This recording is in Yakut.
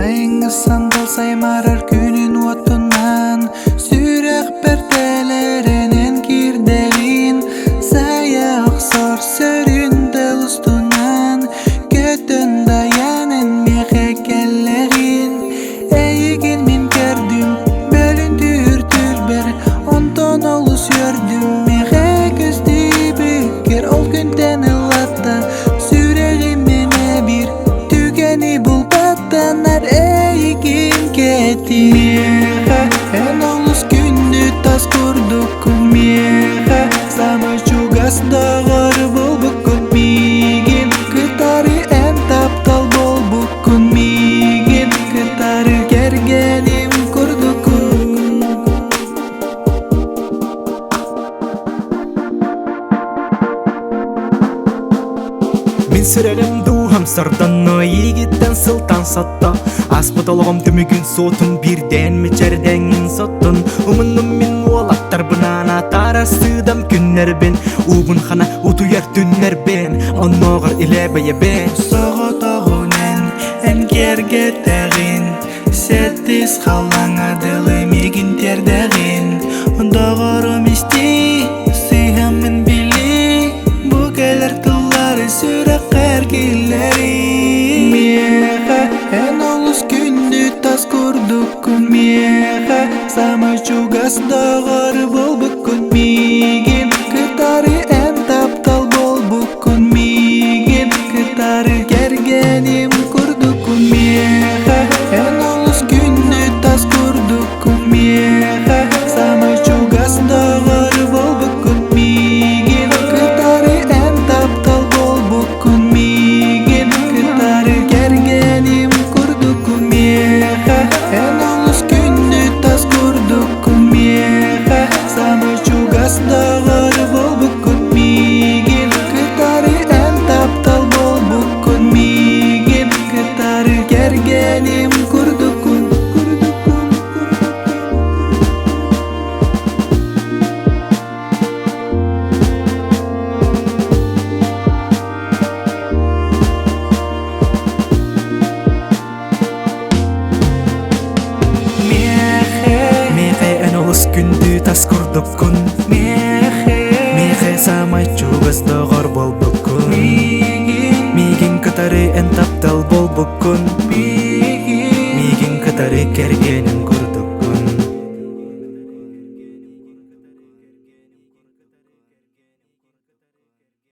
Сайыҥҥы сандал саймаарар күнүн уотунан Сүрэхпэр тэлэрэнэн киирдэҕин Сайа охсор сөрүн тыл устунан Көтөн дайан эн миэхэ кэллэҕин Эйигин мин көрдүм бөлүн түүр-түүрбэр Онтон олус үөрдүм миэхэ көстүбүккэр Ол күнтэн ылата сүрэҕим мэнэ биир Түгэни булбаттанар эйигин кэтиэхэ Эн олус күндү тас курдуккун миэхэ Самай чугас доҕор буолбуккун миигин Кытары эн таптал буолбуккун миигин Кытары кэргэним курдуккун. Мин сүрэлим дууһам сордонно Иигиттэн сылтан сотто Аспыт олоҕум түмүгүн суотун Биирдээн мичэрдэҥҥин соттун Умуннум мин уолаттарбынаан Атаара сыыдам күннэрбин Уубун хана утуйар түннэрбин Оннооҕор илэ бэйэбин Соҕотоҕун эн, эн киэргэтэҕин Сэттис халлааҥҥа дылы миигин тиэрдэҕин Доҕорум истиий, сыыһаммын билиий Бу кэлэр тыллары сүрэххэр киллэриий Миэхэ эн олус күндү тас курдуккун Миэхэ самай чугас доҕор буолбуккун Миигин кытары эн таптал буолбуккун Миигин кытары кэргэним курдуккун Миэхэ эн олус күндү тас курдуккун Миэхэ самай чугас доҕор буолбуккун Миигин кытары эн таптал буолбуккун Миигин кытары кэргэним курдуккун Миэхэ эн олус күндү тас курдуккун Миэхэ самай чугас доҕор буолбуккун Миигин кытары эн таптал буолбуккун Миигин кытары кэргэним курдуккун курдуккун Миэхэ Миэхэ эн олус күндү тас курдуккун Миэхэ Миэхэ саамай чугас доҕор буолбуккун Миигин Миигин кытары эн таптал буолбуккун Миигин Миигин кытары кэргэн.